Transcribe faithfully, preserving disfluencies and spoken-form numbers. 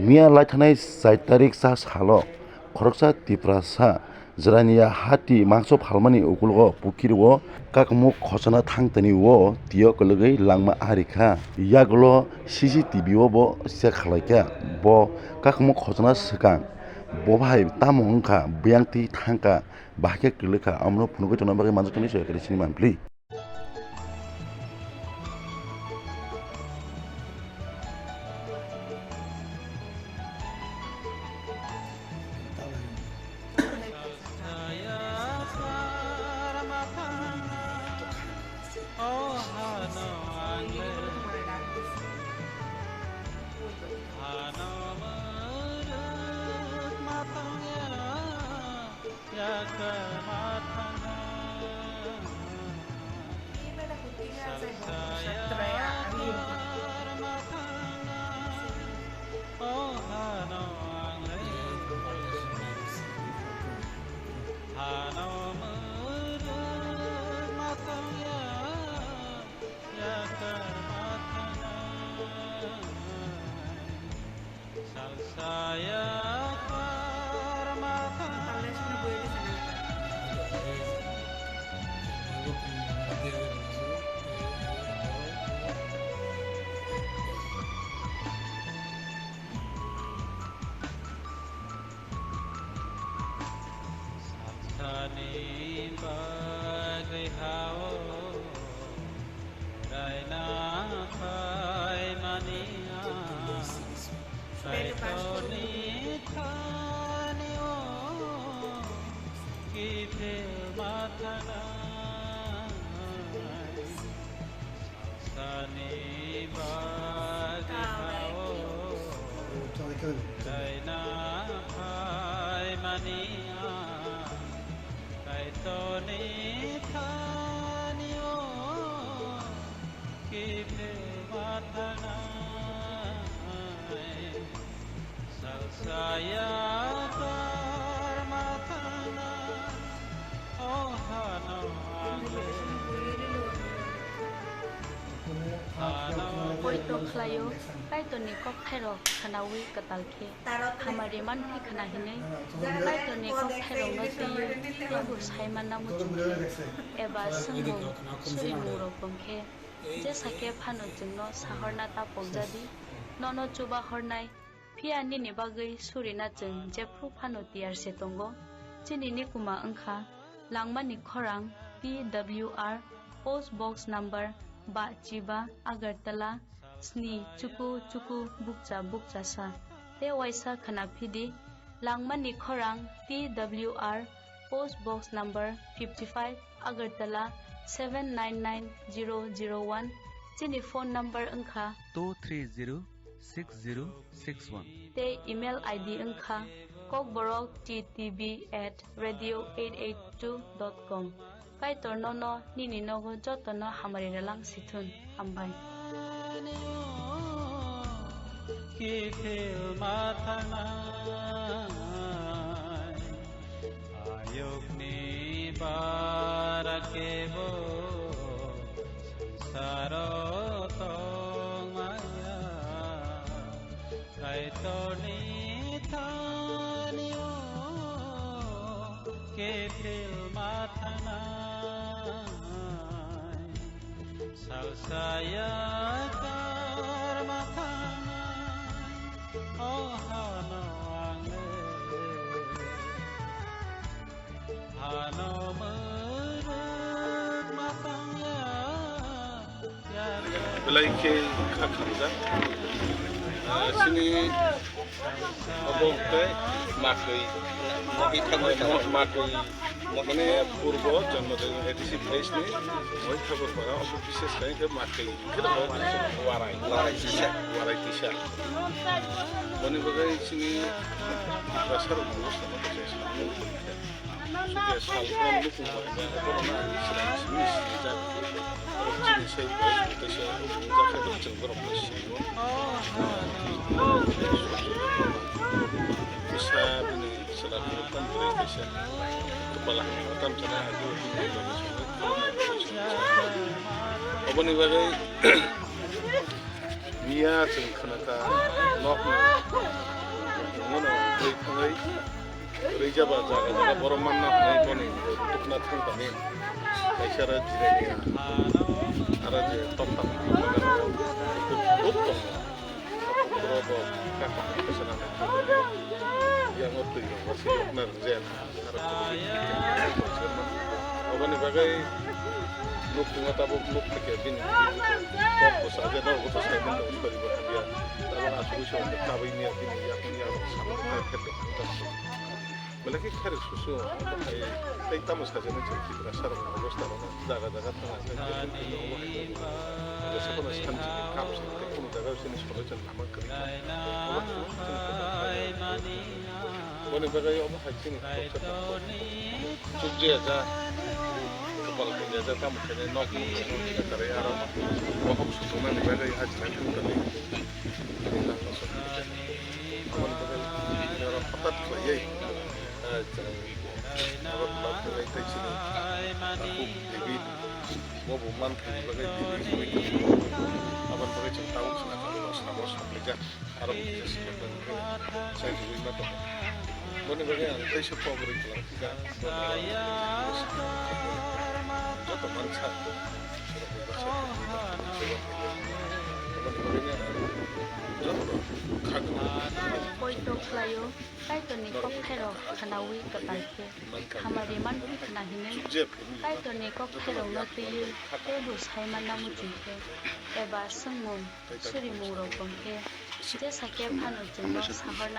Miya laithanai char tarik cha salo khoroksa Tiprasa Jirania hati mangso phalmani ukulogo pukirio kakamuk khosana thangtani o tio kwlwgwi langma arikha. Yagulo C C T V o bo check khalaikha. Bo kakamuk khosana swkang bo bai tamo wngkha buyangtwi thangkha. Bahai khe kwlwkha, omono phunugwi tongna bagwi manjakmani soya kwrwi sini manpli. Sani bagwi hao raina phaimani ang, Kaitorni thani o kiphilma thanai. Sani bagwi hao raina phaimani ang, Kaitorni thani o kiphilma thanai. Salsaya karma thanai, o hano ang le. Poito khlaio, Kaitorni kokthairok khwnaui kwtal khe hamari manphi khwna hinwi Kaitorni kokthairokno twiwi teibo sai manna muchung khe eba swngmung surimungrok bong khe, jesa khe phano chwngno sahorna ta pokjadi, nono chuba hornai, phiya nini bagwi surina chwng jephru phano tiyar se tongo. Chini nikuma wngkha Langmani Khorang, T W R, Post Box Number ba chiba, Agartala, sni chuku chuku bukcha bukcha sa. Tei waisa khwna phidi, Langmani Khorang, T W R, Post Box Number fifty five, Agartala seven nine nine zero zero one. Chini phone number wngkha two three zero six zero six one. Tei email I D wngkha kokborok T T B at radio eight eight two dot com. Kaitor nono nini nogo jotono hamari relang sithun. Hambai. Kiphilma thanai ayukni bara kebo sangsaro tongmaya. Kaitorni thani o kiphilma thanai, salsaya karma thanai, o hano ang le. Belai khe kha khamjak. Ah, chini obo hwnkhe Matwi, Matwi, Matwi, mane purbo Janmadain A D C village ni Mohithakur para, obo bises khe Matwi, Warai, Warai tisa, Warai tisa. Boni bagwi chini Tiprasa rok bo Sudia salphang nukhung bai hwnba, borokno ang swrang simi swijak. Borok chini sai bai, tei se wngjakhe borok chwng borokno sio. Bwsa bini chwla phuru tamo kwrwi kaisa. Kwpal hamya tamo chana agwi. Oboni bagwi Miya chwng khwnakha nokni tongmano twi thangwi rwijaba jaga jaga borok manna hwnwi boni tukna thangtani kaisa aro jirania aro je toktam bagano kuk kuk tongo. Oro bo kaka kasa nang yang o twi rok wasi rok nang jen. Oboni bagwi nuk tungma tabuk nuk thakya bini kok bwsa je norok bwsa sai mano sori bo hamya tabuk asugwi se wngkha tabwi niya bini yakni yarok samani khe tongkha belai khe khairok susu hai tei tamo sajani chwng Tiprasa rokni obostha rokno jaga jaga thangna khe tei tei obo hai jesa kono sanchi ni kam se tei kunu jaga sini solo chwng lama kwrwi kha. Boni bagwi omo hai chini khoroksa tongkha. Chukjaya ja, kopal kanya ja, tamo khe nok nuk khe nok khe karai aro bohok sutuna ni bagwi hajina thang tani. Aboni bagwi oro hothat khlaiwi, eh, chwng oro tei chini takhuk David, bo bo manthai ni bagwi David wngwi tongo. Aboni bagwi chwng tabuk khna kha, o samo soklijak. Aro bo kisa sikhe tong khe sai tugui ma tong. Boni bagwi ang teisa kok rwi tong kha. Joto mansa. Joto khagwi. Poito khlaio, Kaitorni kok pherok khnaui kwtal khe hamari manphi khna hinwi Kaitorni kok pherokno twiwi teibo sai manna muchung khe eba swngmung surimungrok tong khe jesa khe phano chwngno sahorna